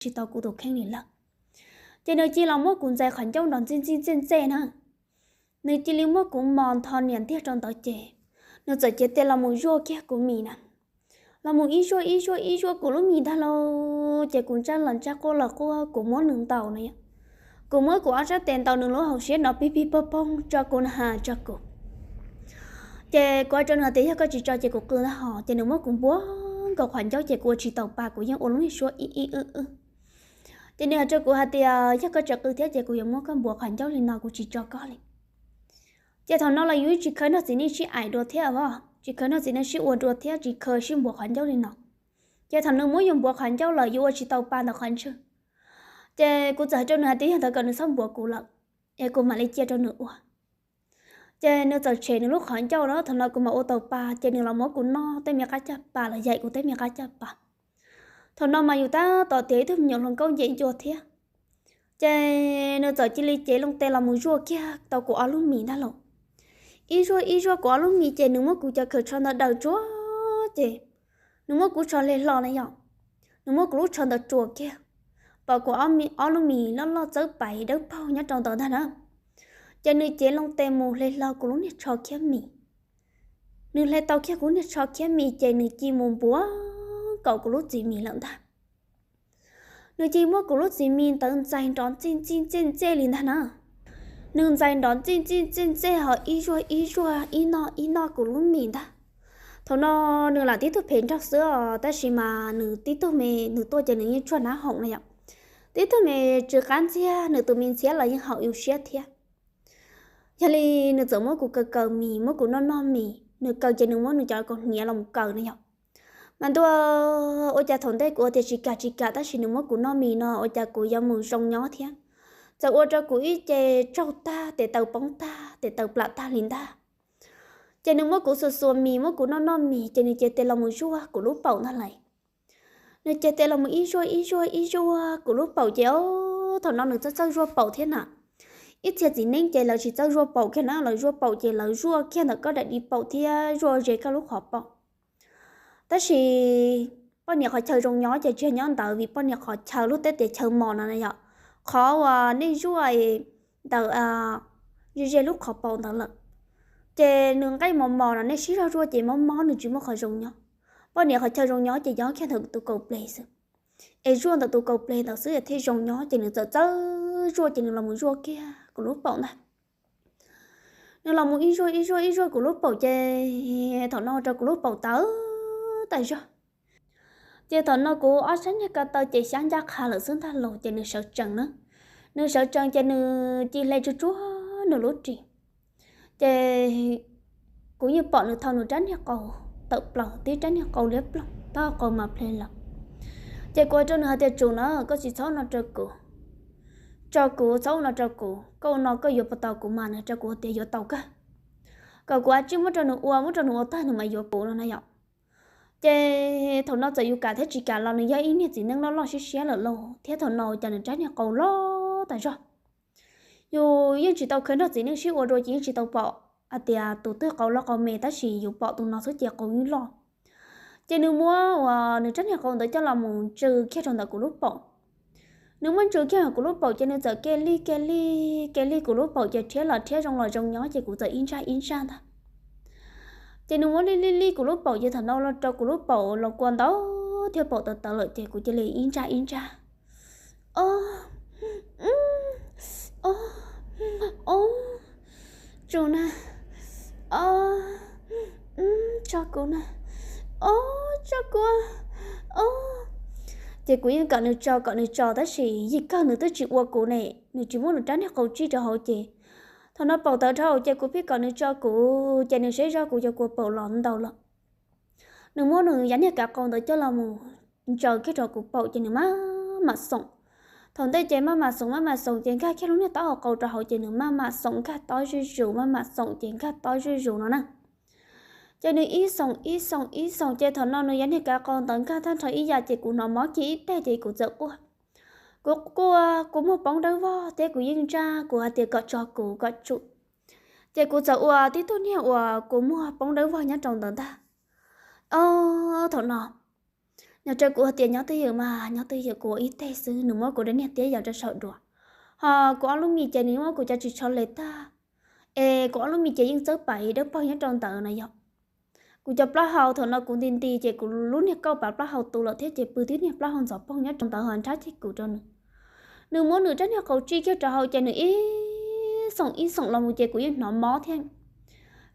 tsis tau kuv tus kheej li lawm. Ces nws cia li los muab kuv ntxais qhov ncauj nrov ntxij ntxij ntxej ntxej na. Nws cia li muab kuv mos ntho niam ntiag rau ntawd ces nws txawm cev tes los mus zuaj kiag kuv mis na. Los mus ib zuaj ib zuaj ib zuaj kuv lub mis ntag lauj, ces kuv ntsaj los ntsaj quaj los quaj, kuv muab nws ntaus no yom. Kuv muab kuv ob sab tes ntaus nws lub hauv siab nrov pig pig pog poog tso kuv na has tso kuv. Ces kuv hais rau nws hais tias yog koj tsis tso ces kuv qw ntag hos, ces nws muab kuv npuav nkaus qhov ncauj ces kuv ua tsis taus pa, kuv yeej ua lub niag suab ib ib wb wb. Ces nws hais rau kuv hais tias yog koj tseem qw thiab ces kuv yuav muab koj npuav qhov ncauj li no, kuv tsis tso koj li. Ces thaum no los yus tsis khaws nrog txiv neej sib aim dua thiab os, tsis khaws nrog txiv neej sib ua dua thiab tsis khaws sib npuav qhov ncauj li no. Ces thaum nws muab yus npuav qhov ncauj lawm yus ua tsis tau pa ntawm qhov ntswg. Ces kuv txawm hais rau nws hais tias yog ntawd kom nws txhob npuav kuv lawm, es kuv mam li cia rau nws ua. Ces nws txawm tshem nws lub qhov ncauj na, thaum no kuv mam ua tau pa, ces nws los muab kuv noj tej me qab caj pas los yaim kuv tej me qab caj pas. Thaum no mas yus tab tom tias ib tug me nyuam hluas nkauj nce ncua thiab. Ces nws txawm cia li cev loo tes los mus zuaj kiag tau kuv ob lub mis ntag lauj. Ib zuaj ib zuaj kuv ob lub mis ces nws muab kuv cov khaws tsho ntawd daws tsuag, ces nws muab kuv tsho hle hlo na yom. Nws muab kuv lub tsho ntawd tsuas kiag, pom kuv ob lub mis loj loj txawb pais dawb paug nyob rau ntawd ntag na. Ces nws cev loo tes mus hle hlo kuv lub niag tsho khiab mis. Nws hle tau kiag kuv niag tsho khiab mis ces nws cia mus npuav nkaus kuv lub txiv mis lawm ntag. Nws cia muab kuv lub txiv mis ntawd ntxais nrov ntxij ntxij ntxej ntxej li ntag na. Nws ntxais nrov ntxij ntxij ntxej ntxej ho ib zuaj ib zuaj ib noj ib noj kuv lub mis ntag. Thaum no nws lam tib tug phem nraug xwb os, tab sis mas nws tib tug me nws tuaj ces nws yeej tsuag nab hoom na yom. Tib tug me tsw qab ntxiag, nws tus me ntxhiab los yeej haum yus siab thiab. Yog li nws txawm muab kuv kaws kaws mis, muab kuv noj noj mis, nws kaws ces nws muab nws cov kaus hniav los mus kaws na yom. Mas ntuj, ua cas thaum ntej kuv ua tias tsis kam tsis kam, tab sis nws muab kuv noj mis no ua cas kuv yuav mus zoo nyob thiab. Txawm ua rau kuv ib ce tsaug tag, tes taw poob tag, tes taw plam tag li ntag. Ces nws muab kuv xuas xuas mis, muab kuv noj noj mis, ces nws cev tes los mus zuaj kuv lub paum ntag lauj. Nws cev tes los mus ib zuaj ib zuaj ib zuaj kuv lub paum ces o, thaum no nws txawj txawj zuaj paum thiab na. Ib txhia txiv neej ces lawv tsis txawj zuaj paum kiag na, lawv zuaj paum ces lawv zuaj kiag ntawm koj daim di paum thiab zuaj ze koj lub qhov paum. Tab sis poj niam qhov chaw zoo nyob ces tsis yog nyob ntawd, vim poj niam qhov chaw lub teb tias chaw mos no na yom, qhov uas nej zuaj ntawm ze ze lub qhov paum ntawd lawm. Ces nws nqaij mos mos no nej sib zog zuaj ces mob mob, nws tsis muaj qhov zoo nyob. Poj niam qhov chaw zoo nyob ces nyob kiag ntawm tus kaus ples xwb, es zuaj ntawm tus kaus ples ntawd xwb thiaj zoo nyob. Ces nws txawm txawj zuaj ces nws los mus zuaj kiag kuv lub paum ntag. Nws los mus ib zuaj ib zuaj ib zuaj kuv lub paum ces thaum no rau kuv lub paum tawv tas zog. Ces thaum no kuv ob sab niag ko taw ces xyab ncaj qha lawm xwb ntag los, ces nws sawv tsees na. Nws sawv tsees ces nws cia hle tsuag tsuag nws lub ris. Ces kuv yeej pom nws thau nws rab niag qau tawm plaws, tib rab niag qau liab ploog, taub hau qau mas ple lawm. Ces kuv hais rau nws hais tias tsum na, koj tsis txhob ua no rau kuv, tso kuv, txhob ua no rau kuv, koj ua no koj yuav puas tau kuv mas. Nws hais rau kuv tias yuav tau kawg, kom kuv ua tsij muab rau nws ua, muab rau nws ua tag nws mam yuav kuv no na yom. Ces thaum no txawm yus kam thiab tsis kam los nws yog ib niag txiv neej loj loj siab siab lawm lauj, thiab thaum no cas nws rab niag qau loj tas zog. Yus yeej tsis tau khawv nrog txiv neej sib ua dua ces yeej tsis tau pom hais tias tus twg qau loj qau me, tab sis yus pom tus no xwb ces qau yeej loj. Ces nws muab uas nws rab niag qau ntawd coj los mus ntsw kiag rau ntawm kuv lub paum. Nws muab ntsw kiag kuv lub paum ces nws txawm ke li ke li ke li kuv lub paum ces rhiab los rhiab, zoo los zoo nyob, ces kuv txawm ib ntsaj ib ntsaj ntag. Ces nws muab li li li kuv lub paum ces thaum no los rau kuv lub paum los kua ntau thiab paum tawv tawv lawm ces kuv cia li ib ntsaj ib ntsaj. O, o, o, tsum na, o, tso kuv na, o, tso kuv, o. Ces kuv yeej kom nws tso kom nws tso tab sis yim kawg nws twb tsis ua kuv ne, nws tsis muab nws rab niag qau tsij rau hauv ces thaum no paum tawv dhau ces kuv pheej kom nws tso kuv ces nws saib zoj kuv cov kua paum los ntau lawm. Nws muab nws yav niag kav qau ntawd coj los mus ntsaws kiag rau kuv paum ces nws maj mam xoom. Thaum ntej ces maj mam xoom maj mam xoom ces nkag kiag lub niag taub hau qau rau hauv ces nws maj mam xoom nkag tob zuj zus, maj mam xoom ces nkag tob zuj zus no na. Ces nws ib xoom ib xoom ib xoom ces thaum no nws yav niag kav qau ntawd nkag tag nrho ib yam ces kuv hnov mob kiag ib teg ces kuv txawm quaj. Kuv quaj kua muag poob dawb vog thiab kuv yeej ntsaj kuv hais tias kom tso kuv kom tsum. Ces kuv txawm ua tib tug niag uas kua muag poob dawb vog nyob rau ntawd ntag. O, thaum no Nws rau kuv hais tias nyob twj ywm mas nyob twj ywm, kuv ua ib teg xwb. Nws muab kuv daim niag tiab yos rau saum duav, hos kuv ob lub mis ces nws muab kuv cov tsis tsho le tag, es kuv ob lub mis ces yeej txawb pais dawb paug nyob rau ntawd na yog. Kuv cov plaub hau thaum no kuv nti nti ces kuv lub niag kauj pav plaub hau tu lawm thiab ces pw tib niag plaub hau ntxhov poog nyob rau ntawd hos nrhab ceg kuv rau nws. Nws muab nws rab niag qau tsij kiag rau hauv ces nws ib xoom ib xoom los mus ces kuv yeej hnov mob thiab.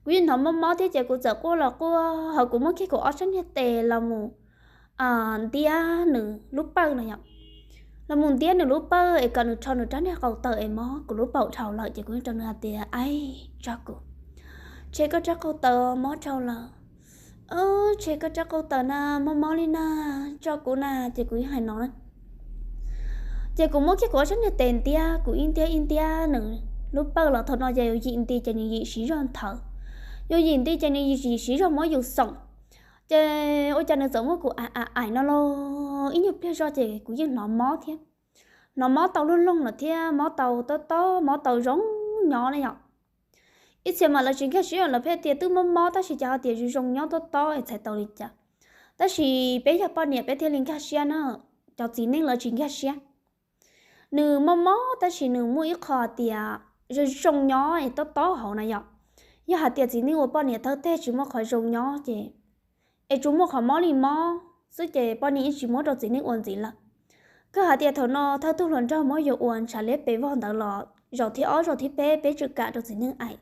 Kuv yeej hnov mob mob thiab ces kuv txawm quaj los quaj hos kuv muab kiag kuv ob sab niag tes los mus ntiab nws lub pawj no yom, los mus ntiab nws lub pawj es kom nws rho nws rab niag qau tawm es mob kuv lub paum dhau lawm ces kuv yeej rau nws hais tias, Aib, tso kuv, tseg koj rab qau tawm, mob dhau lawm. Tseg koj rab qau tawm na, mob mob li na, tso kuv na. Ces kuv yeej hais no na. Ces kuv muab kiag kuv ob sab niag tes ntiab, kuv ib ntiab ib ntiab nws lub pawj los thaum no ces yus yim nti ces nws yim siv zog nthawv, yus yim nti ces nws yim siv zog muab yus xoom. Ces ua cas nws txawm muab kuv aim aim no los ib nyuag pliag zog ces kuv yeej hnov mob thiab. Hnov mob tau luj loog lawm thiab mob tau tob tob, mob tau zoo nyob ne yom. Ib txhia mas lawv tsis nkag siab, lawv pheej tias twb mob mob tab sis cas ho tias zoo zoo nyob tob tob es txhais tau li cas. Tab sis peb yog poj niam peb thiaj li nkag siab na, cov txiv neej lawv tsis nkag siab. Nws mob mob tab sis nws muaj ib qho tias zoo zoo nyob es tob tob hauv na yom. Yog hais tias txiv neej ua poj niam thawj teg tsis muaj qhov zoo nyob ces, es tsuas muaj qhov mob li mob xwb ces poj niam yeej tsis muab rau txiv neej ua ntxiv lawm. Koj hais tias thaum no thawj tug hluas nraug muab yus ua ntshav liab pes vog ntawd los zaum thib ob zaum thib peb peb tseem kam rau txiv neej aim,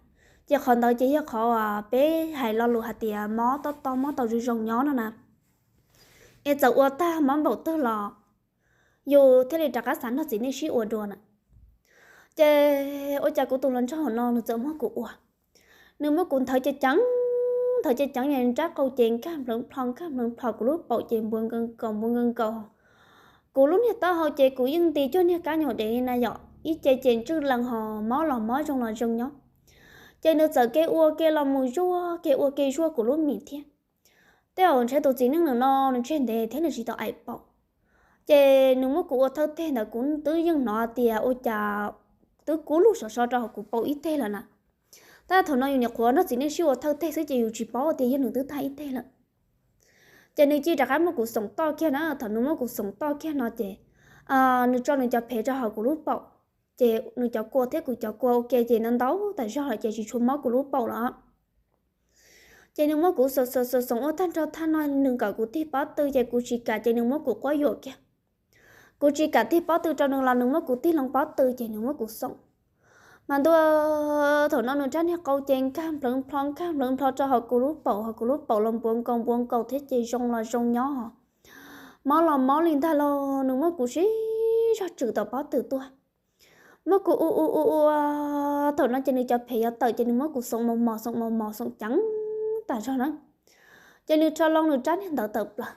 ces qhov ntawd ces yog qhov peb hais lo lus hais tias mob tob tob, mob tau zoo zoo nyob no na. Es txawm ua tag mob npaum twg los yus thiaj li rov qab xav nrog txiv neej sib ua dua na. Ces ua cas kuv tus hluas nraug no nws txawm muab kuv ua, nws muab kuv nthawv ceev ceev, nthawv ceev ceev, nrab qau ces nkag npleev plho nkag npleev plho, kuv lub paum ces npuav nkaus nkaus npuav nkaus nkaus. Kuv lub niag taub hau ces kuv yeej nti cuag niag kab nyuam dev na yom, ib ce ces ntswj lees hos mob los mob zoo los zoo nyob. Ces nws txawm ke ua ke los mus zuaj ke ua ke zuaj kuv lub mis thiab. Tej zaum ntshe tus txiv neej no nws tseg ntev thiab nws tsis tau aim paum. Ces nws muab kuv ua thawj teg ntawd kuv twb yeej hnov tias ua cas twb kub lug sov so rau hauv kuv paum ib teg lawm na. Tab thaum no yus nyuam qhuav nrog txiv neej sib ua thawj teg xwb ces yus tsis paub tias yog nws twb tag ib teg lawm. Ces nws cia rov qab muab kuv xoom toj kiag na, thaum nws muab kuv xoom toj kiag no ces nws tso nws cov phev rau hauv kuv lub paum. Ces nws cov kua thiab kuv cov kua ua ke ces ntau ntau tas zog lawm ces tsis tshua mob kuv lub paum lawm. Ces nws muab kuv xoom xoom xoom xoom ua tag nrho thaj no nws nkawm kuv tig pob tw ces kuv tsis kam ces nws muab kuv quab yuam kiag. Kuv tsis kam tig pob tw rau nws los nws muab kuv tig loo pob tw ces nws muab kuv xoom. Mas ntuj, thaum no nws rab niag qau ces nkag npleev plho nkag npleev plho rau hauv kuv lub paum, hauv kuv lub paum los npuav nkaus npuav nkaus thiab ces zoo los zoo nyob. Mob los mob li ntag los nws muab kuv sib zog tswm tom pob tw tuaj. Muab kuv ua ua ua ua, thaum no ces nws cov phev yuav tawm ces nws muab kuv xoom mos mos xoom mos mos xoom ceev tas zog na. Ces nws rho loo nws rab niag ntawd tawm plaws.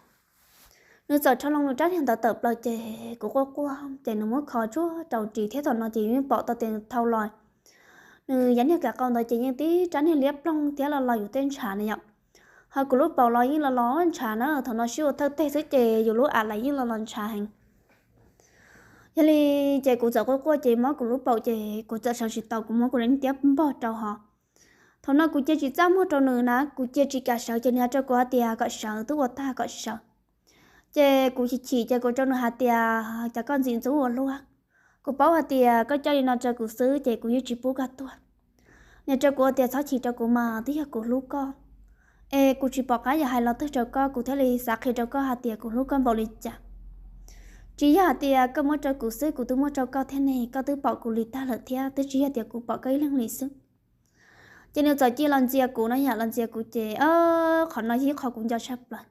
Nws txawm rho loo nws rab niag ntawd tawm plaws ces kuv quaj quaj ces nws muab kho tsuag rau ris thiab thaum no ces yeej pom tau tias nws thau los. Nws yav niag kav qau ntawd ces yeej tib rab niag liab ploog thiab los los yus tej ntshav na yom. Ho kuv lub paum los yeej los los ntshav na, thaum no sib ua thawj teg xwb ces yus lub a lais yeej los los ntshav heev. Yog li ces kuv txawm quaj quaj ces mob kuv lub paum ces kuv txawm sawv tsis tau, kuv muab kuv daim tiab npog rau hos. Thaum no kuv cia tsis txaj muag rau nws na, kuv cia tsis kam sawv ces nws hais rau kuv hais tias kom sawv, twb ua tag kom sawv. Ces kuv chim chim ces kuv rau nws hais tias cas koj ntxim ntxub ua luaj. Kuv paub hais tias koj coj li no rau kuv xwb ces kuv yeej tsis pub koj tuag. Nws rau kuv hais tias txhob chim rau kuv mas twb yog kuv hlub koj. Es kuv tsis pom qab yuav hais lo twg rau koj, kuv thiaj li xav qhia rau koj hais tias kuv hlub koj npaum li cas. Tsis yog hais tias koj muab rau kuv xwb, kuv twb muab rau koj thiab ne, koj twb pom kuv li tag lawm thiab, twb tsis yog tias kuv pom koj ib leeg li xwb. Ces nws txawm cia los ntxias kuv no yom, los ntxias kuv ces qhov no yog ib qho kuv nco tshaj plaws.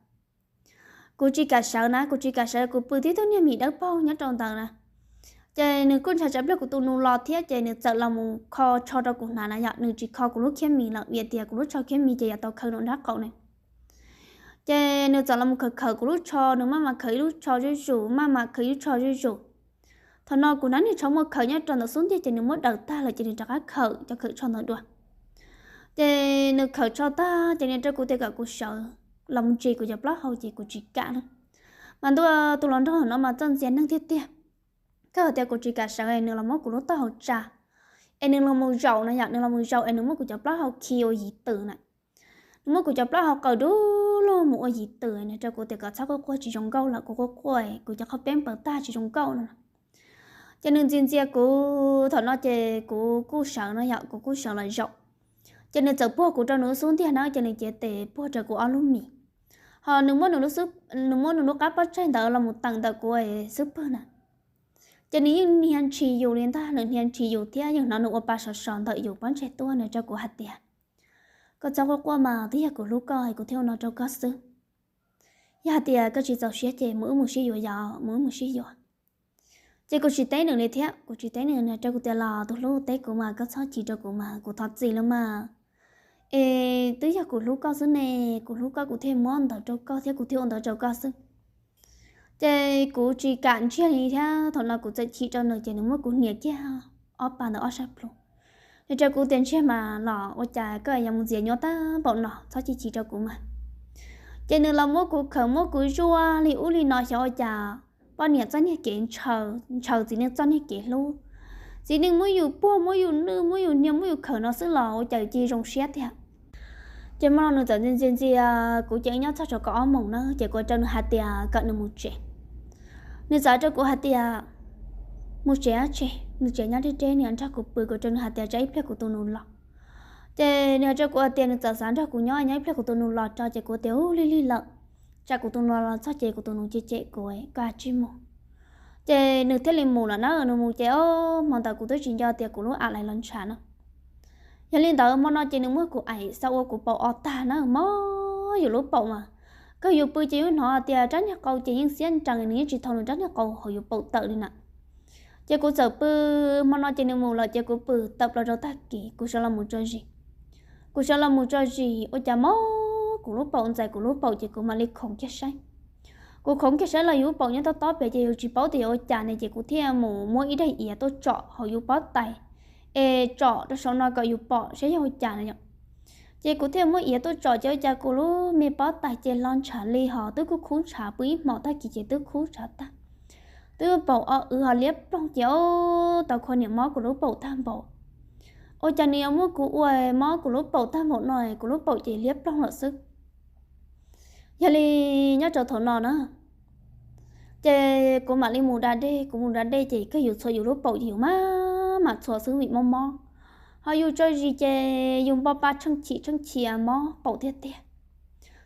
Kuv tsis kam sawv na, kuv tsis kam sawv, kuv pw tib tug niag mis dawb paug nyob rau ntawd na. Ces nws kuj ntshai tsam pliag kuv tus nus los thiab ces nws txawm los mus kho tsho rau kuv hnav na yom, nws tsis kho kuv lub khiab mis lawm vim tias kuv lub tsho khiab mis ces yuav tau khaws nram nraub qaum ne. Ces nws txawm los mus khaws khaws kuv lub tsho, nws maj mam khaws ib lub tsho zuj zus, maj mam khaws ib lub tsho zuj zus. Thaum no kuv hnav niag tsho muaj khaws nyob rau ntawm xub ntiag ces nws muab daws tag lawm ces nws rov qab khaws cov khaws tsho ntawd dua. Ces nws khaws tsho tag ces nws rau kuv tias kom kuv sawv los mus ntsis kuv cov plaub hau ces kuv tsis kam na. Mas ntuj, tus hluas nraug no mas txawj ntxias neeg tiag tiag. Koj hais tias kuv tsis kam sawv es nws los muab kuv lub taub hau tsa, es nws los mus zaum no yom, nws los mus zaum es nws muab kuv cov plaub hau khi ua yim twm na. muab kuv cov plaub hau qaws du lug mus ua yim twm, nws rau kuv tias kom txhob quaj quaj tsis zoo nkauj lawm, kuv quaj quaj kuv cov qhov peb npaws tag tsis zoo nkauj no. Ces nws ntxias ntxias kuv thaum no ces kuv kuj sawv no yom, kuv kuj sawv los zaum. Ces nws txawm puag kuv rau nws lub xub ntiag na, ces nws cev tes puag rau kuv ob lub mis. Ho nws muab nws lub qab pob tsaig ntawd los mus teem ntawm kuv xub pwg na. Ces nws yeej hnia ntshis yus li ntag, nws hnia ntshis yus thiab yeej hnov nws ua pa sov sov ntawm yus pob ntseg tuaj, nws rau kuv hais tias, koj txhob quaj quaj mas, twb yog kuv hlub koj kuv thiaj ua no rau koj xwb. Yog hais tias koj tsis txaus siab ces mus wb mus sib yuav yom, mus wb mus sib yuav. Ces kuv tsis teb nws li thiab, kuv tsis teb nws, nws rau kuv tias los tus hlub, teb kuv mas, koj txhob chim rau kuv mas, kuv thov txim lawm mas. Es twb yog kuv hlub koj xwb ne, kuv hlub koj kuv thiaj muab ntawd rau koj thiab kuv thiaj ua ntawd rau koj xwb. Ces kuv tsis kam ntsiag li thiab, thaum no kuv txawm chim rau nws ces nws muab kuv hnia kiag ob pa ntawd ob sab plhu. Nws rau kuv tias ntsiag mas los, ua cas koj yuav mus ntxias nyuaj tag npaum no, txhob chim chim rau kuv mas. Ces nws los muab kuv khawm muab kuv zuaj li ub li no, xyov ua cas poj niam txoj niag kev ntshaw, ntshaw txiv neej txoj niag kev hlub. Txiv neej muab yus puag, muab yus nwj, muab yus hnia, muab yus khawm no xwb los ua cas yus cia li zoo siab tiag. Ces hmo no nws txawm ntxias ntxias ntxias kuv, ces nyob txog tsaus kaum ob moos na, ces kuv rau nws hais tias kom nws mus tsev. Nws txawm rau kuv hais tias mus tsev dab tsi, nws tsev nyob deb deb, nws nrog kuv pw, kuv rau nws hais tias tsam ib pliag kuv tus nus los. Ces nws hais rau kuv hais tias nws txawm xav nrog kuv nyob, nyob ib pliag kuv tus nus los tso, ces kuv tias ub, lig lig lawm, tsam kuv tus nus los txog ces kuv tus nus cem cem kuv, koj cia li mus. Ces nws thiaj li mus lawm na, nws mus ces o, hmo ntawd kuv twb tsis nco tias kuv lub am lais los ntshav no. Yog li ntawd hmo no ces nws muab kuv aim xa ua kuv paum o tag na, mob yus lub paum mas. Kawg yus pw ces yus hnov tias rab niag qau ces yeej xiab nrees, nws yeej tsis thau nws rab niag qau hauv yus paum tawm li na. Ces kuv txawm pw, hmo no ces nws mus lawm ces kuv pw tawm plaws rau tag kis, kuv sawv los mus tso zis. Kuv sawv los mus tso zis ua cas mob kuv lub paum, ntxais kuv lub paum ces kuv mam li khoov kiag saib. Kuv khoov kiag saib los yus lub paum nyob tob tob pem ces yus tsis paub tias yog ua cas ne, ces kuv thiaj mus muab ib daim iav tuaj tsom hauv yus pob tais, es tsom rau saum no kom yus pom saib yog ua cas no yom. Ces kuv thiaj muab iav tuaj tsom ces ua cas kuv lub me pob tais ces hlo ntshav li, ho twb kuj khub ntshav, pw ib hmos tag kis ces twb khub ntshav tag, twb paum o wv ho liab ploog ces o, tau khuv niam mob kuv lub paum tag npaum. Ua cas nws yuav muab kuv ua mob kuv lub paum tag npaum no, kuv lub paum ces liab ploog lawm xwb. Yog li nyob rau thaum no na, ces kuv mam li mus da dej, kuv mus da dej ces kawg yus txhuam yus lub paum ces yus maj mam txhuam xwb vim mob mob. Ho yus tso zis ces yus npo pa tsheej chim tsheej chim mob paum tiag tiag.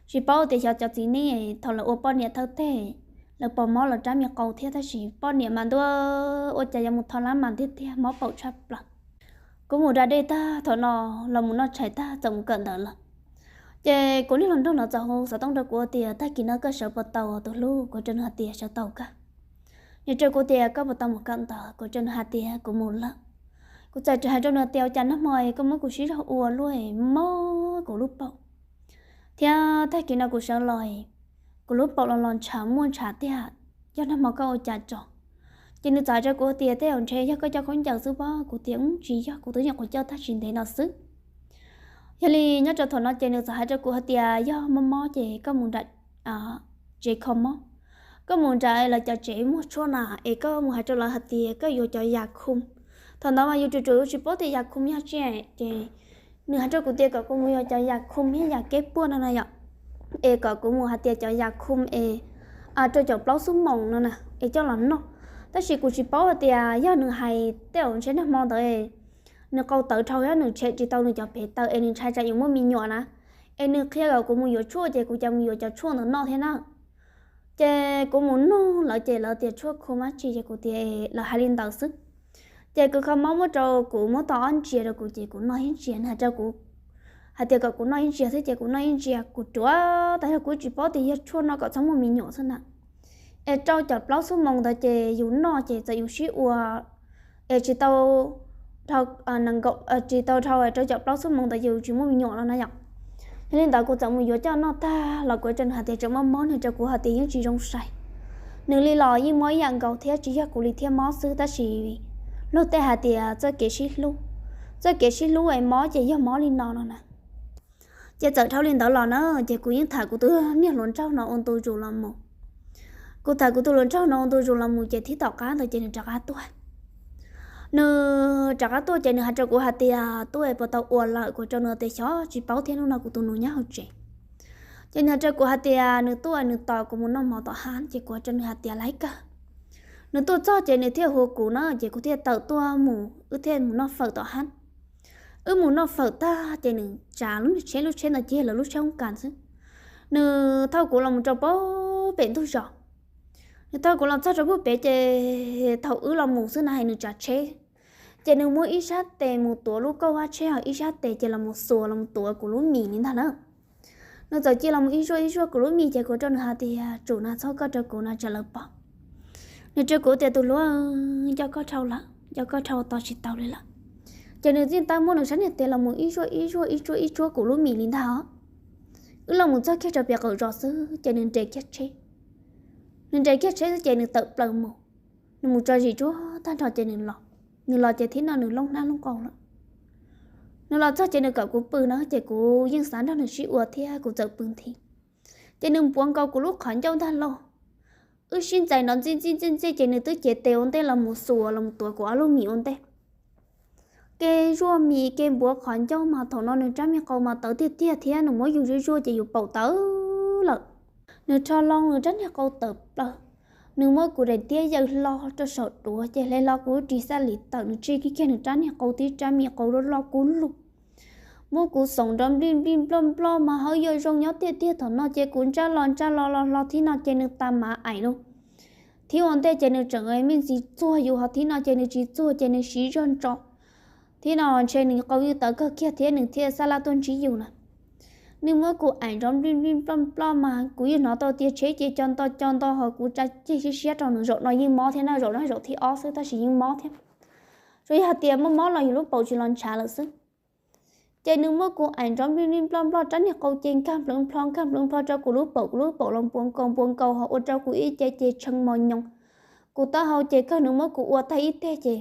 Tsis paub tias xyov cov txiv neej thaum lawv ua poj niam thawj teg, lawv puas mob lawv rab me qau thiab, tab sis poj niam mas ntuj, ua cas yuav mus tho lab mas tiag tiag, mob paum tshaj plaws. Kuv mus da dej tag thaum no, los mus noj tshais tag txawm mus kawm ntawv lawm. Ces kuv niag hluas nraug no txawm hu xov tooj rau kuv tias tag kis no koj sawv puas tau tus hlub, kuv rau nws hais tias sawv tau kawg. Nws rau kuv tias koj puas tau mus kawm ntawv, kuv rau nws hais tias kuv mus lawm. Kuv txawm hais rau nws tias ua cas nag hmo koj muab kuv sib zog ua luaj, mob kuv lub paum, thiab tag kis no kuv sawv los kuv lub paum los los ntshav muaj ntshav tiag, yog nag hmo koj ua cas tso. Ces nws txawm hais rau kuv tias tej zaum ntshe yog koj coj khaub ncaws xwb pob, kuv tias tsis yog, kuv twb nyuam qhuav coj tag tsis ntev no xwb. Yog li nyob rau thaum no ces nws txawm hais rau kuv hais tias yog mob mob ces koj mus nram tsev kho mob, koj mus nram lawv cov tsev muag tshuaj na, es koj mus hais rau lawv hais tias koj yuav cov yas khum. Thaum ntawd mas yus tsuas tsuas yus tsis paub tias yas khum yog tsi, ces nws hais rau kuv tias kom kuv mus yuav cov yas khum thiab yas keb puaj no na yom, es kom kuv mus hais tias cov yas khum es rau caum plaub xuab moos no na es coj los noj. Tab sis kuv tsis paub hais tias yog nws hais tej zaum ntshe nag hmo ntawd nws qau tawv dhau thiab nws tshem tsis tau nws cov phev taw es nws ntshai tsam yuav muaj me nyuam na, es nws qhia kom kuv mus yuav tshuaj ces kuv cia mus yuav cov tshuaj ntawd noj thiab na. Ces kuv mus nug lawv ces lawv tias tshuaj khum dab tsi ces kuv tias lawv hais li ntawd xwb. Ces kuv kho mob muab rau kuv, muab tau ob ntsiav rau kuv ces kuv noj ib ntsiav, nws hais rau kuv hais tias kom kuv noj ib ntsiav xwb ces kuv noj ib ntsiav, kuv ruam tas zog kuv tsis paub tias yog tshuaj noj kom txhob muaj me nyuam xwb na. Es rau caum plaub xuab moos ntawd ces yus noj ces txawm yus sib ua es tsis tau dhau, tsis tau dhau rau caum plaub xuab moos ntawd yus tsis muaj me nyuam no na yom. Yog li ntawd kuv txawm mus yuav coj noj tag los kuv rau nws hais tias tseem mob mob, nws rau kuv hais tias yeej tsis zoo sai. Nws li los yeej mob ib yam nkaus thiab, tsis yog kuv li thiaj mob xwb, tab sis luag tej hais tias txoj kev sib hlub, txoj kev sib hlub es mob ces yog mob li no no na. Ces txawm dhau li ntawd los na, ces kuv yeej tham kuv tus niag hluas nraug no ua ntu zus los mus. Kuv tham kuv tus hluas nraug no ua ntu zus los mus ces thib tom qab ntawd ces nws rov qab tuaj. Nws rov qab tuaj ces nws hais rau kuv hais tias, Tub, es puas tau ua lawm? Kuv rau nws tias, Xyov, tsis paub thiab, hnub no kuv tus nus nyob hauv tsev. Ces nws hais rau kuv hais tias nws tuaj, nws tos kuv mus noj mov tom hab. Ces kuv rau nws hais tias, Laib kawg. Nws tuaj txog ces nws thiaj hu kuv na, ces kuv thiaj tawm tuaj mus, wb thiaj mus noj fawm tom hab. Wb mus noj fawm tag ces nws tsav lub tsheb, lub tsheb ntawd ces lawv lub tsheb hoob kas xwb. Nws thauj kuv los mus rau pem ntug zos. Nws thauj kuv los txog rau pem ces thaum wb los mus xwb na, nws tsav tsheb, ces nws muab ib sab tes mus tuav lub kauj vab tsheb, ho ib sab tes ces los mus xuas los mus tuav kuv lub mis li ntag na. Nws txawm cia los mus ib zuaj ib zuaj kuv lub mis, ces kuv rau nws hais tias, Tsum na, txhob koj rau kuv na, tsam lawv pom. Nws rau kuv tias, Tus hluas, nco koj dhau lawm, nco koj dhau, tos tsis tau li lawm. Ces nws txij tab muab nws sab niag tes los mus ib zuaj ib zuaj ib zuaj ib zuaj kuv lub mis li ntag os. Wb los mus txog kiag rau pem qaum zos xwb ces nws nres kiag tsheb. Nws nres kiag tsheb xwb ces nws tawm plaws mus. Nws mus tso zis tsuag tag nrho ces nws los. Nws los ces thib no nws looj hnab looj qau lawm. Nws los txog ces nws kom kuv pw na, ces kuv yeej xav nrog nws sib ua thiab kuv txawm pw nthi. Ces nws npuav nkaus kuv lub qhov ncauj ntag lauj. Wb sib ntxais nrov ntxij ntxij ntxij ntxij ces nws twb cev tes ua ntej los mus xuas los mus tuav kuv ob lub mis ua ntej. Kev zuaj mis kev npuav qhov ncauj mas thaum no nws rab me qau mas tawv tiag tiag thiab nws muab yus zuaj zuaj ces yus paum tawv lawm. Nws rho loo nws rab niag qau tawm plaws, nws muab kuv daim tiab yaws hlo rau saum duav ces hle hlo kuv lub ris xab lis tawm, nws tsij kiag kiag nws rab niag qau tib rab me qau loj loj kub lug. Muab kuv xoom nrov nplij nplij nploj nploj mas hawb yuav zoo nyob tiag tiag. Thaum no ces kuv ntsaj los ntsaj los los hlo thib no ces nws tas mav aim lauj. Thib ua ntej ces nws tseem me ntsis txuag yus, ho thib no ces nws tsis txuag ces nws siv zog ntso. Thib no ntshe nws qau yeej tawv kawg kiag thiab nws thiaj xab laj tuaj ntsib yus na. Nws muab kuv aim nrov nplij nplij nploj nploj mas kuv yeej hnov tau tias tsheb ces co nto co nto, ho kuv tsa ceg siab siab rau nws. Zaum no yeej mob thiab na, zaum no zaum thib ob xwb tab sis yeej mob thiab. Tsuas yog hais tias mob mob los yus lub paum tsis los ntshav lawm xwb. Ces nws muab kuv aim nrov nplij nplij nploj nploj, rab niag qau ces nkag npleev nplho nkag npleev nplho rau kuv lub paum, kuv lub paum los npuav nkaus npuav nkaus, ho ua rau kuv ib ce ces tshee mos nyoos. Kuv taub hau ces kawg, nws muab kuv ua tag ib teg ces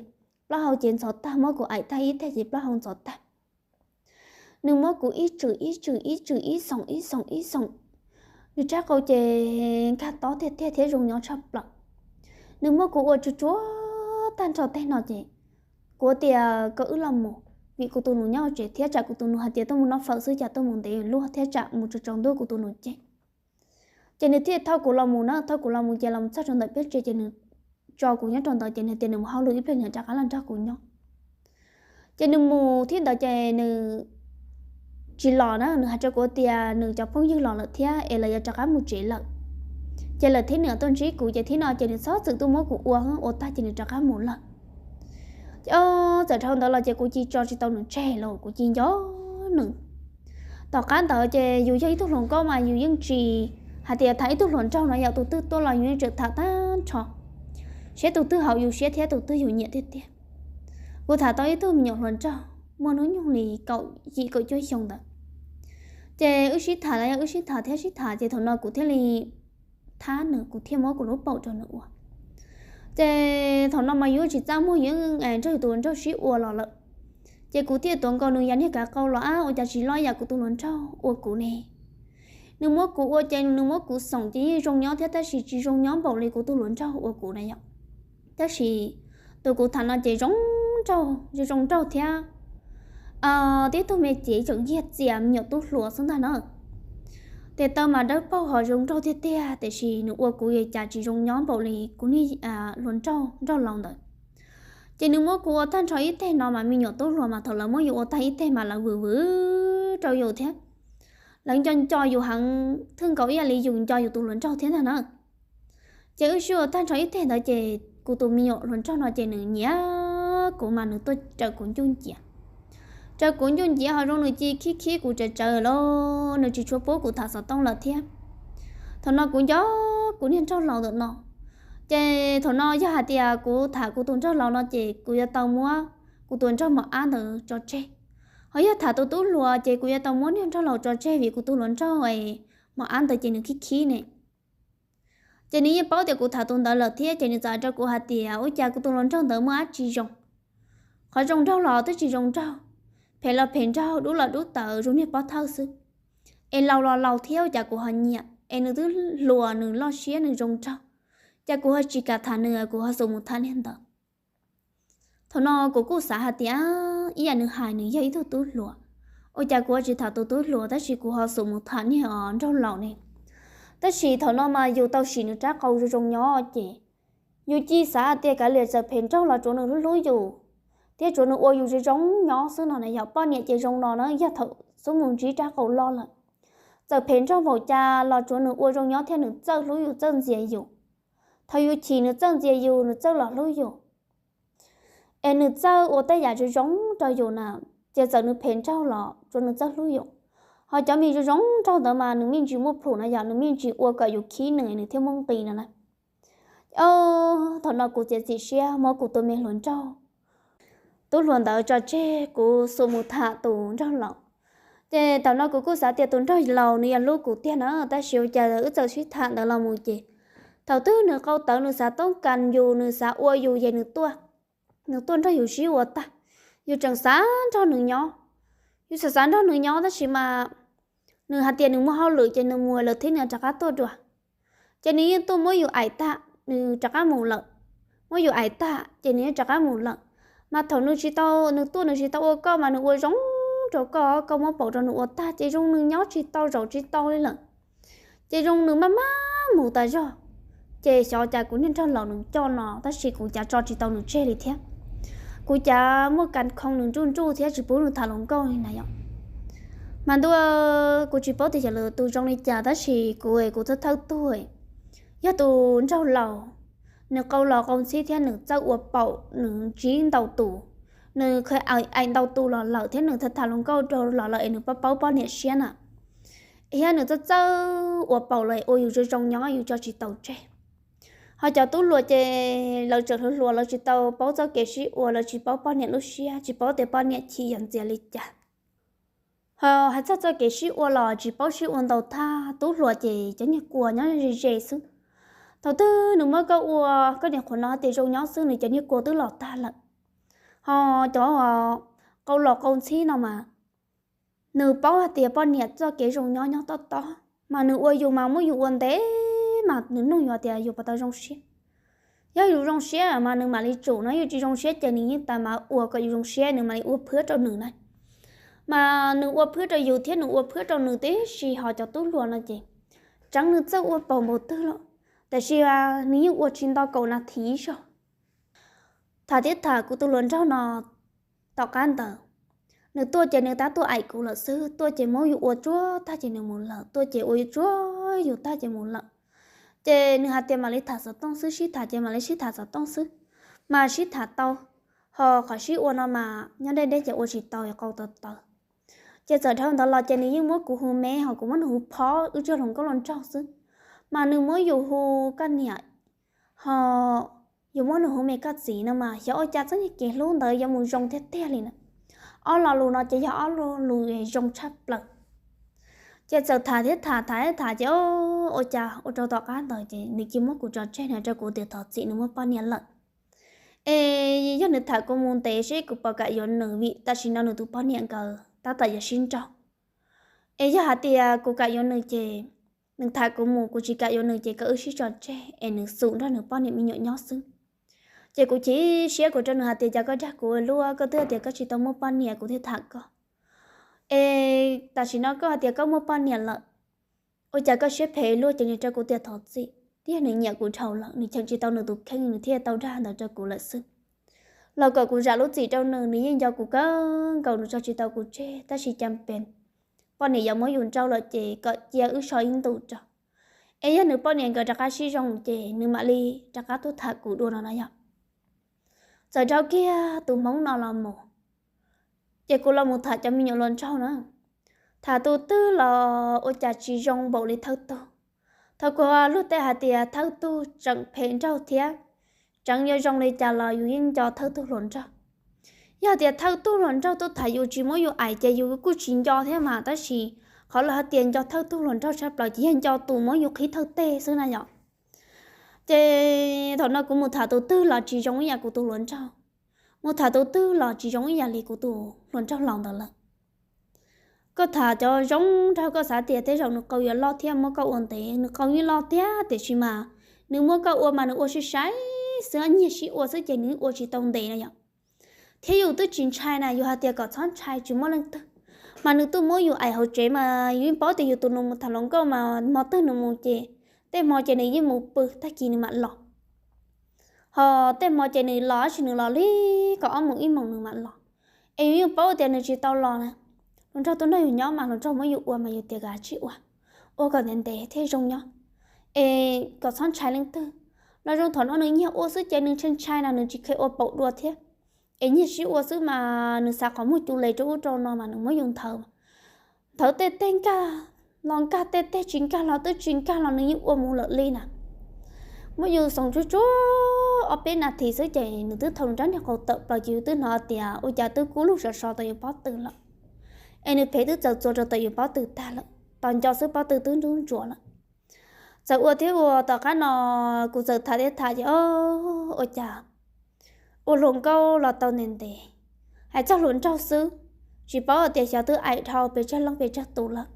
plaub hau ces ntxhov tag, muab kuv aim tag ib teg ces plaub hau ntxhov tag. Nws muab kuv ib tswm ib tswm ib tswm ib xoom ib xoom ib xoom, nws rab qau ces nkag tob tiag tiag thiab zoo nyob tshaj plaws. Nws muab kuv ua tsuag tsuag tag nrho teg no ces kuv tias kom wb los mus, vim kuv tus nus nyob hauv tsev thiab tsam kuv tus nus hais tias tuaj mus noj fawm xwb cas tuaj mus ntev luaj thiab tsam mus tsaus tsaus ntuj kuv tus nus cem. Ces nws thiaj thauj kuv los mus na, thauj kuv los mus ces los txog rau ntawm peb tsev ces nws tso kuv nyob rau ntawd ces nws tias nws mus hauj lwm ib pliag nws rov qab los nrog kuv nyob. Ces nws mus thib ntawd ces nws tsis los na, nws hais rau kuv tias nws cov phooj ywg los lawm thiab es lawv yuav rov qab mus tsev lawm. Ces lawv thib nws tuaj ntsib kuv ces thib no ces nws txhob txwm tuaj muab kuv ua, ua tag ces nws rov qab mus lawm. Ces txawm dhau ntawd los ces kuv cia tso tsis tau nws tseg los kuv cia nco nws. Tom qab ntawd ces yus yog ib tug hluas nkauj mas yus yeej tsis hais tias tham ib tug hluas nraug no yog tus twg tuaj los yus yeej tseem tham tag nrho, seb tus twg haum yus siab thiab tus twg yus nyiam tiag tiag. Kuv tham tau ib tug me nyuam hluas nraug muaj hnub nyoog li kaum yim kaum cuaj xyoo ntawd. Ces wb sib tham los yog wb sib tham thiab sib tham ces thaum no kuv thiaj li thab nws, kuv thiaj muab kuv lub paum rau nws ua. Ces thaum no mas yus tsis txaj muag, yus nrog yus tus hluas nraug sib ua los lawm. Ces kuv thiaj tuav nkaus nws yam niag kav qau los, ab, ua cas tsis loj yam kuv tus hluas nraug ua kuv ne. Nws muab kuv ua ces nws muab kuv xoom ces yeej zoo nyob thiab tab sis tsis zoo nyob npaum li kuv tus hluas nraug ua kuv na yom. Tab sis tus kuv tham no ces zoo nraug, zoo nraug thiab tib tug me cev tseem yog txias me nyuam tub hluas xwb ntag na. Tes taw mas dawb paug ho zoo nraug tiag tiag tiam sis nws ua kuv cas tsis zoo nyob npaum li kuv niag hluas nraug, nraug laus ntawd. Ces nws muab kuv ua tag nrho ib teg no mas me nyuam tub hluas mas thaum lawv muab yus ua tag ib teg mas lawv vwm vwm rau yus thiab. Lawv nco nco yus heev, thwj nkaus ib yam li yus nco yus tus hluas nraug thiab ntag na. Ces wb sib ua tag nrho ib teg ntawd ces kuv tus me nyuam hluas nraug no ces nws nyiam kuv mas nws tuaj raws kuv ncuj nciav. Raws kuv ncuj nciav ho zoo nws cia khib khib kuv tsawv tsawv los nws tsis tshua pub kuv tham xov tooj lawm thiab. Thaum no kuv nco kuv niag nraug laus ntawm no. Ces thaum no yog hais tias kuv tham kuv tus nraug laus no ces kuv yuav tau muab kuv tus nraug mos ab ntawd tso tseg. Ho yog tham tus tub hluas ces kuv yuav tau muab niag nraug laus tso tseg vim kuv tus hluas nraug mos ab ntawd ces nws khib khib ne. Ces nws yeej paub tias kuv tham tus ntawd lawm thiab ces nws txawm hais rau kuv hais tias, ua cas kuv tus hluas nraug ntawd muaj dab tsi zoo? Qhov zoo nraug los twb tsis zoo nraug, phem los phem nraug, dub los dub tawv zoo niag pob thawj xwb. Es laus los laus thiab ua cas kuv ho nyiam, es nws twb hluas nws loj siab nws zoo nraug, cas kuv ho tsis kam tham nws, kuv ho xub mus tham niag ntawd. Thaum no kuv kuj xav hais tias ib yam nws hais nws yog ib tug tub hluas, ua cas kuv tsis tham tus tub hluas tab sis kuv ho xub mus tham niag nraug laus ne. Tab sis thaum no mas yus tau sim nws rab qau zoo zoo nyob ces yus cia xav hais tias kav liam txawm phem nraug los tsuav nws hlub hlub yus thiab tsuav nws ua yus zoo zoo nyob xwb no na. Yog poj niam ces zoo no na, yog thaum xub mus ntsib rab qau loj lawm, txawm phem nraug npaum cas los tsuav nws ua zoo nyob thiab nws txawj hlub yus txawj ntxias yus. Thaum yus chim nws txawj ntxias yus, nws txawj los hlub yus. Es nws txawj ua tej yam zoo zoo rau yus na, ces txawm nws phem nraug los tsuav nws txawj hlub yus. Ho cov me zoo zoo nraug ntawd mas nws me ntsis muaj plhus no, yog nws me ntsis ua kom yus khib nws nws thiaj muaj nqis no na. Thaum no kuv txiav txim siab muab kuv tus me hluas nraug, tub hluas ntawd tso tseg, kuv xub mus tham tus nraug laus. Ces thaum no kuv kuj xav tias tus nraug laus nws yog hlub kuv tiag na, tab sis ua cas wb txawm sib tham ntawd los mus ces thaum twg nws qau tawv nws xav toob kas yus, nws xav ua yus ces nws tuaj, nws tuaj nrog yus sib ua tag. Yus tseem xav nrog nws nyob, yus xav xav nrog nws nyob tab sis mas nws hais tias nws muaj hauj lwm ces nws mus lawm thiab nws rov qab tuaj dua. Ces nws yeej tuaj muab yus aim tag nws rov qab mus lawm, muab yus aim tag ces nws yeej rov qab mus lawm. Mas thaum nws tsis tau, nws tuaj nws tsis tau ua koj mas nws ua zoo rau koj, koj muab paum rau nws ua tag ces zoo nws nyob tsis tau zaum tsis tau li lawm. Ces zoo nws maj maj mus tas zog. Ces xyov cas kuv niag nraug laus nws coj no tab sis kuv cav tso tsis tau nws tseg li thiab. Kuv cav muaj kas khoo nws nruj nruj thiab tsis pub nws tham hluas nkauj li na yom. Mas ntuj, kuv tsis paub tias yog lwm tus zoo li cas tab sis kuv, kuv thawj thawj tug, yog tus nraug laus, nws qau los qau ntxhib thiab nws txawj ua paum, nws ntsib ntau tus, nws kha aim ntau tus los lawm thiab nws tham tham hluas nkauj rau los lawm es nws paub paub poj niam siab na. Thiab nws txawj txawj ua paum los ua yus zoo zoo nyob yus tso tsis tau tseg. Ho cov tub hluas ces lawv tseem hluas hluas lawv tsis tau paub txoj kev sib ua, lawv tsis paub poj niam lub siab, tsis paub tias poj niam chim yog ntxias li cas. Ho hais txog txoj kev sib ua los tsis paub sib ua ntau thaj, tub hluas ces cov niag kua nyob ze ze xwb. Thaum twg nws muab koj ua, koj niam qhuav no tias zoo nyob xwb nws cov niag kua twb los tag lawm. Ho cov qau los qau ntxhib no mas nws paub hais tias poj niam txoj kev zoo nyob nyob tob tob, mas nws ua yus mas muab yus ua ntev mas nws nug yus tias yus puas tau zoo siab. Yog yus zoo siab mas nws mam li tsum no, yus tsis zoo siab ces nws yeej tas mas ua kom yus zoo siab nws mam li ua phwab rau nws na. Mas nws ua phwab rau yus thiab nws ua phwab rau nws tib si, ho cov tub hluas no ces tseev nws txawj ua paum npaum twg lawm, tab sis nws yeej ua tsis nto kaum nas this zog. Tham thiab tham kuv tus hluas nraug no tom qab ntawd, nws tuaj ces nws tab tuaj aim kuv lawm xwb, tuaj ces muab yus ua tsuag tag ces nws mus lawm, tuaj ces ua tsuag yus tag ces mus lawm. Ces nws hais tias mam li tham xov tooj xwb, sib tham ces mam li sib tham xov tooj xwb, mas sib tham tau, ho qhov sib ua no mas nyob deb deb ces ua tsis tau, qau tawv tawv. Ces txawm dhau ntawd los ces nws yeej muab kuv hu me ho kuv muab nws hu phob, wb tsuas hluas nkauj hluas nraug xwb, mas nws muab yus hu koj niam, ho yus muab nws hu me koj txiv no mas xyov ua cas txoj kev hlub ntawd yuav mus zoo tiag tiag li na. Ob lo lus no ces yog ob lo lus zoo tshaj plaws. Ces txawm tham thiab tham, tham thiab tham ces ua cas ua rau tom qab ntawd ces nws cia muab kuv tso tseg, nws rau kuv tias thov txim nws muaj poj niam lawm. Es yog nws tham kuv mus ntev seb kuv puas kam yuav nws, vim tam sim no nws tus poj niam nkawd tab tom yuav sib nrauj. Es yog hais tias kuv kam yuav nws ces nws tham kuv mus, kuv tsis kam yuav nws ces kom wb sib tso tseg es nws xub nrog nws poj niam me nyuam nyob xwb. Ces kuv chim siab, kuv rau nws hais tias cas koj dag kuv ua luaj, koj twb hais tias koj tsis tau muaj poj niam kuv thiaj tham koj. Es tam sim no koj hais tias koj muaj poj niam lawm, ua cas koj siab phem luaj? Ces nws rau kuv tias thov txim, twb yog nws nyiam kuv dhau lawm, nws cheem tsis tau nws tus kheej nws thiaj tau dag ntawd rau kuv lawm xwb. Los kom kuv zam lub txim rau nws, nws yeej nco kuv kawg nkaus, nws tso tsis tau kuv tseg, tab sis cas pes poj niam yuav muab yus nrauj lawm ces kom cia wb so ib ntus tso. Es yog nws poj niam nkawd rov qab sib zoo ces nws mam li rov qab tuaj tham kuv dua no na yom. Txawm dhau kiag tus hmoob no los mus, ces kuv los mus tham cov me nyuam hluas nraug na. Tham tus twg los ua cas tsis zoo npaum li thawj tug. Thaum kuv luag tej hais tias thawj tug tseem phem nraug thiab, tseev yuav zoo li cas los yus yeej nco thawj tug hluas nraug. Yog tias thawj tug hluas nraug tuaj tham yus tsis muab yus aim ces yus kuj tsis nco thiab mas, tab sis qhov lawv hais tias nco thawj tug hluas nraug tshaj plaws ces yog nco tus muab yus qhib thawj teg xwb na yom. Ces thaum no kuv mus tham tus twg los tsis zoo ib yam kuv tus hluas nraug, mus tham tus twg los tsis zoo ib yam li kuv tus hluas nraug laus ntawd lawm. Koj tham cov zoo nraug koj xav tias tej zaum nws qau yuav loj thiab muab koj ua ntev, nws qau yeej loj tiag tiam sis mas nws muab koj ua mas nws ua sai sai xwb, nyiag sib ua xwb ces nws ua tsis tau ntev na yom. Thiab yus twb tsis ntshai na, yus hais tias kom txhob ntshai tsis muaj leej twg, mas nws tuaj muab yus aim hauv tsev mas yus yeej paub tias yus tus nus mus tham hluas nkauj mas hmo twg nws mus ces tej hmo ces nws yeej mus pw tag kis nws mam los. Ho tej hmo ces nws los tab sis nws los li kaum ob moos ib moos nws mam los. Es yus yeej paub tias nws tsis tau los na. Hluas nraug tuaj nrog yus nyob mas hluas nraug muab yus ua mas yus tias kav tsij ua, ua kom ntev ntev thiaj zoo nyob. Es kom txhob ntshai leej twg. Los zoo thaum no nws nyiag ua xwb ces nws ntshai ntshai no nws tsis kheev ua paum dua thiab. Es nyiag sib ua xwb mas nws xav qhov muag cu le rau ub rau no mas nws muab yus nthawv. Nthawv tej teg nkag los nkag, tej teg tsis nkag los twb tsis nkag los nws yeej ua mus lawm li na. Muab yus xoom tsuag tsuag ob peb nas this xwb ces nws twb thau nws rab niag qau tawm plaws ces yus twb hnov tias ua cas twb kub lug sov so tau yus pob tw lawm. Es nws phev twb txawm txuas rau tom yus pob tw tag lawm, tos nco xwb pob tw twb ntub ntsuav lawm. Txawm ua thiab ua tom qab no, kuv txawm tham thiab tham ces o, ua cas ua hluas nkauj los tau ntev ntev, hais txog hluas nraug xwb, tsis paub tias xyov twb aim dhau pes tsawg leej pes tsawg tus lawm.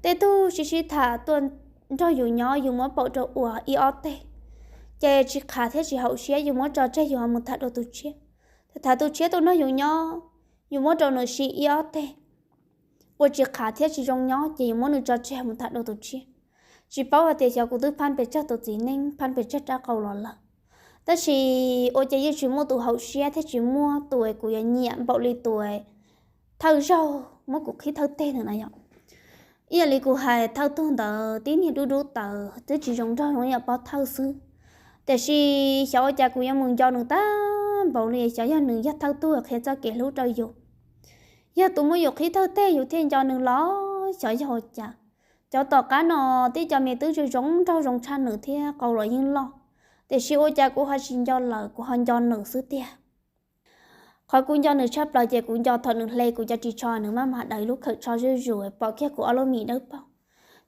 Tej tug sib sib tham tuaj nrog yus nyob yus muab paum rau ua ib ob teg, ces tsis qhav thiab tsis haum siab yus muab tso tseg yus ho mus tham dua tus tshiab. Tham tus tshiab tuaj nrog yus nyob, yus muab rau nws sim ib ob teg, ua tsis qhav thiab tsis zoo nyob ces yus muab nws tso tseg mus tham dua tus tshiab. Tsis paub hais tias xyov kuv twb phab pes tsawg tus txiv neej phab pes tsawg rab qau los lawm, tab sis ua ces yeej tsis muaj tus haum siab thiab tsis muaj tus kuv yuav nyiam npaum li tus thawj zaug muab kuv qhib thawj teg ntawd na yom. Ib yam li kuv hais thawj tug ntawd tib niag dub dub tawv twb tsis zoo nraug zoo yam pob thawj xwb. Tiam sis xyov ua cas kuv yuav mus nco nws tag npaum li, xyov yog nws yog thawj tug qhia txoj kev hlub rau yus, yog tus muab yus qhib thawj teg yus thiaj nco nws los xyov yog ua cas. Cov tom qab no tib co me tub zoo zoo nraug zoo tshaj nws thiab qau los yeej loj, tiam sis ua cas kuv ho tsis nco lawm kuv ho nco nws xwb tiag. Qhov kuv nco nws tshaj plaws ces kuv nco thaum nws hle kuv cov ris tsho nws maj mam daws lub khawm tsho zuj zus pom kiag kuv ob lub mis dawb paug,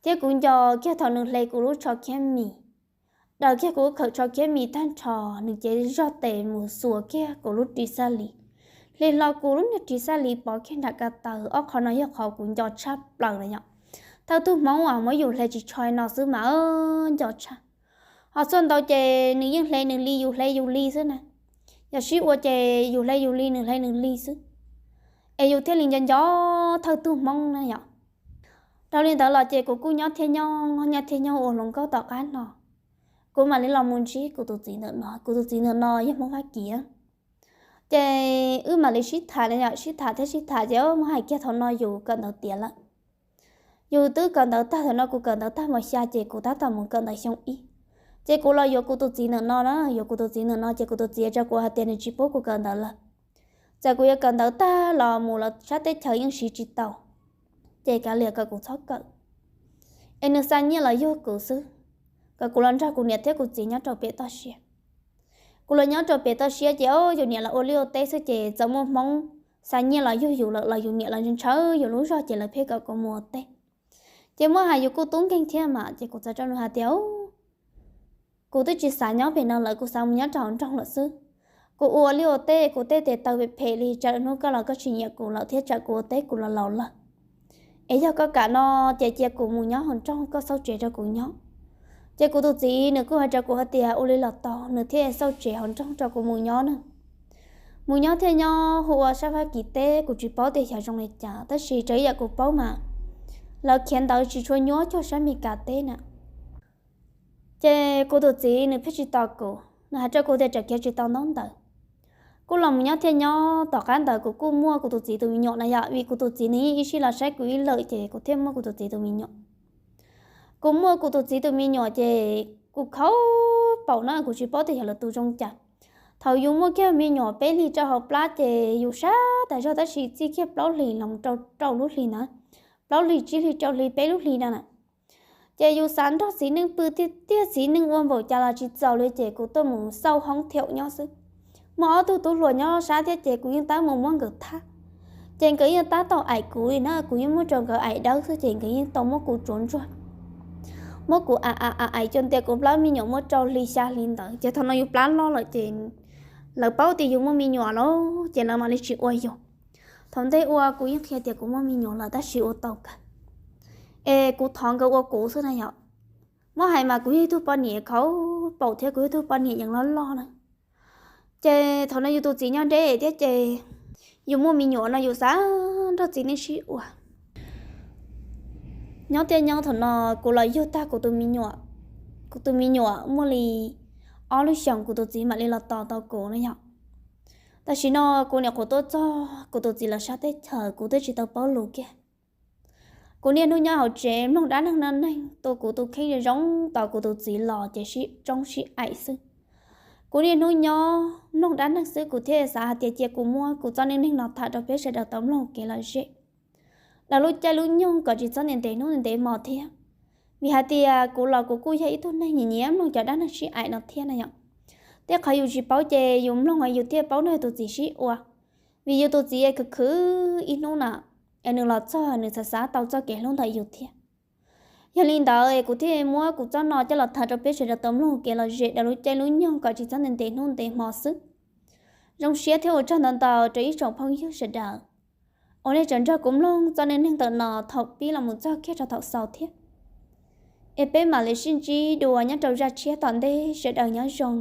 thiab kuv nco kiag thaum nws hle kuv lub tsho khiab mis, daws kiag kuv lub khawm tsho khiab mis tag nrho, nws cev zog tes mus xuas kiag kuv lub ris xaj lis, hli hlo kuv lub niag ris xaj lis pov kiag nram ko taw. Ob qho no yog qhov kuv nco tshaj plaws na yom. Thawj tug Hmoob uas muab yus hle ris tsho no xwb mas nco tshaj. Ho txhua ntau ces nws yeej hle nws li yus hle yus li xwb na. Yog sib ua ces yus hle yus li nws hle nws li xwb, es yus thiaj li nco nco thawj tug Hmoob na yom. Dhau li ntawd los ces kuv kuj nyob thiab nyob nyob thiab nyob ua hluas nkauj tom qab no, kuv mam li los mus ntsib kuv tus txiv ntawm no. Kuv tus txiv ntawm no yog Hmoob Fab Kis. Ces wb mam li sib tham na yom, sib tham thiab sib tham ces muab hais kiag thaum no yus kawm ntawv tiav lawm. Yus twb kawm ntawv tag, thaum no kuv kawm ntawv tag mos xya ces kuv tab tom mus kawm ntawv xyoo ib. Ces kuv los yuav kuv tus txiv ntawm no na, yuav kuv tus txiv ntawm no ces kuv tus txiv rau kuv hais tias nws tsis pub kuv kawm ntawv lawm. Txawm kuv yuav kawm ntawv tag los mus lawv sab teb chaws yeej siv tsis tau, ces kav liam kom kuv txhob kawm, es nws xa nyiaj los yug kuv xwb, kom kuv los nrog kuv niam thiab kuv txiv nyob rau pem toj siab. Kuv los nyob rau pem toj siab ces o yus niam los ua liaj ua teb xwb ces txawm muaj Hmoob xa nyiaj los yug yus lawm los yus niam los ntshaw yus lub zog ces lawv pheej kom kuv mus ua teb. Ces muab hais yus kuj tub nkeeg thiab mas ces kuv txawm rau nws hais tias kuv twb tsis xav nyob pem no lawm, kuv xav mus nyob rau hauv nroog lawm xwb. Kuv ua liaj ua teb kuv tej tes taw phem phem li, tsam hnub koj los koj tsis nyiam kuv lawm thiab tsam kuv ua teb kuv los laus lawm. Es yog koj kam no ces cia kuv mus nyob hauv nroog, koj xauj tsev rau kuv nyob. Ces kuv tus txiv nws kuj hais rau kuv hais tias ua li los tau, nws thiaj xauj tsev hauv nroog rau kuv mus nyob na. Mus nyob thiab nyob hu ua sab Fab Kis teb, kuv tsis paub tias xyov zoo li cas tab sis raws ib yam kuv paub mas lawv khiav ntawv tsis tshua nyuaj cuag sab Mes Kas teb na. Ces kuv tus txiv nws pheej tsis tos kuv, nws hais rau kuv tias tseem khiav tsis tau ntaub ntawv. Kuj los mus nyob thiab nyob, tom qab ntawd kuv kuj muaj kuv tus txiv tus me nyuam na yom, vim kuv tus txiv nws yeej ib sij los saib kuv ib lawm ces kuv thiaj muaj kuv tus txiv tus me nyuam. Kuv muaj kuv tus txiv tus me nyuam ces kuv khaub paum na, kuv tsis paub tias yog lawv tus zoo cas. Thaum yus muaj kiag me nyuam peb hlis rau hauv plab ces yus sab tas zog tab sis txij kiag plaub hlis los rau rau lub hlis ntawd, plaub hlis tsib hlis rau hli peb lub hli no na, ces yus xav nrog txiv neej pw tiag tiag, txiv neej ua npaum cas los tsis txaus li ces kuv tuaj mus xauj hoob thiaum nyob xwb. Muaj ob tug tub hluas nyob sab thiab ces kuv yeej tab mus muab nkawd thab. Ces nkawd yeej tab tau aim kuv li na, kuv yeej muab rau nkawd aim dawb xwb ces nkawd yeej tau muab kuv tsuav ntsuag, muab kuv aim aim aim aim cov ntias kuv plab me nyuam muaj rau hli xya hli ntawd ces thaum no yus plab loj lawm ces lawv paub tias yus muaj me nyuam lawm ces lawv mam li tsis ua yus. Thaum ntej ua kuv yeej qhia tias kuv muaj me nyuam lawm tab sis ua tau kawg, es kuv thov nkawd ua kuv xwb na yom. Muab hais mas kuv yog ib tug poj niam khaub paum thiab kuv yog ib tug poj niam yeej loj loj na. Ces thaum no yus tus txiv nyob deb thiab ces yus muaj me nyuam no yus xav nrog txiv neej sib ua. Nyob thiaj nyob thaum no kuv los yug tag kuv tus me nyuam, kuv tus me nyuam muaj li ob lub xyoos kuv tus txiv mam li los tos tau kuv no yog. Tam sim no kuv nyuam qhuav tuaj txog kuv tus txiv lawv sab teb chaws, kuv twb tsis tau paub lus kiag. Kuv niaj hnub nyob hauv tsev mloog dab neeg neej neeg, tua kuv tus kheej zoo zoo tos kuv tus txiv los ces sib tsoob sib aim xwb. Kuv niaj hnub nyob mloog dab neeg xwb, kuv thiaj xav hais tias cia kuv muab kuv txoj neej neeg no tham rau peb sawv daws tau mloog kev lom zem daws lub caij lub nyoog kom tsis txhob ntev ntev hnub ntev hmo thiab. Vim hais tias kuv los kuv kuj yog ib tug neeg nyiam nyiam mloog cov dab neeg sib aim no thiab na yom. Tej qhov yus tsis paub ces yus mloog yus thiaj paub nrog yus tus txiv sib ua. Vim yus tus txiv khwv khwv ib hnub na, es nws los txog nws xav xav tau txoj kev hlub ntawm yus thiab. Yog li ntawd kuv thiaj muab kuv txoj no coj los tham rau peb sawv daws tau mloog kev lom zem daws lub caij lub nyoog kom tsis txhob ntev ntev hnub ntev hmo xwb. Zoo siab thiab ua tsaug ntau ntau rau ib tsoom phooj ywg sawv daws uas nej tseem nrog kuv mloog txoj neej neeg ntawm no thaum pib los mus txog kiag rau thaum xaus thiab. Es peb mam li sib ntsib dua nyob rau zaj tshiab tom ntej, sawv daws nyob zoo.